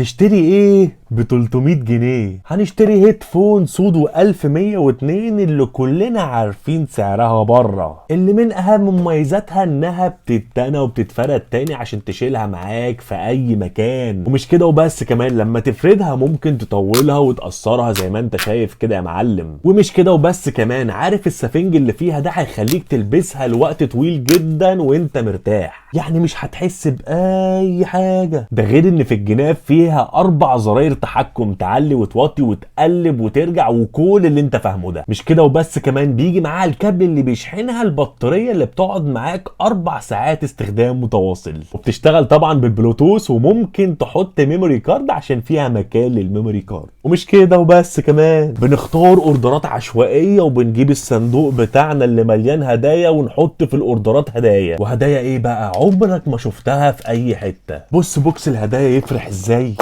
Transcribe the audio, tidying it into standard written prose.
تشتري ايه ب 300 جنيه؟ هنشتري headphone سودو 1102 اللي كلنا عارفين سعرها بره، اللي من اهم مميزاتها انها بتتنى وبتتفرد تاني عشان تشيلها معاك في اي مكان. ومش كده وبس، كمان لما تفردها ممكن تطولها وتقصرها زي ما انت شايف كده يا معلم. ومش كده وبس، كمان عارف السفنج اللي فيها ده هيخليك تلبسها لوقت طويل جدا وانت مرتاح، يعني مش هتحس باي حاجة. ده غير ان في الجناب فيها 4 زراير تحكم، تعلي وتوطي وتقلب وترجع وكل اللي انت فاهمه ده. مش كده وبس، كمان بيجي معاها الكابل اللي بيشحنها البطارية اللي بتقعد معاك 4 ساعات استخدام متواصل، وبتشتغل طبعا بالبلوتوث، وممكن تحط memory card عشان فيها مكان لل memory card. ومش كده وبس، كمان بنختار اوردرات عشوائية وبنجيب الصندوق بتاعنا اللي مليان هدايا ونحط في الاوردرات هدايا. وهدايا ايه بقى؟ عمرك ما شفتها في اي حتة. بص box الهدايا يفرح ازاي.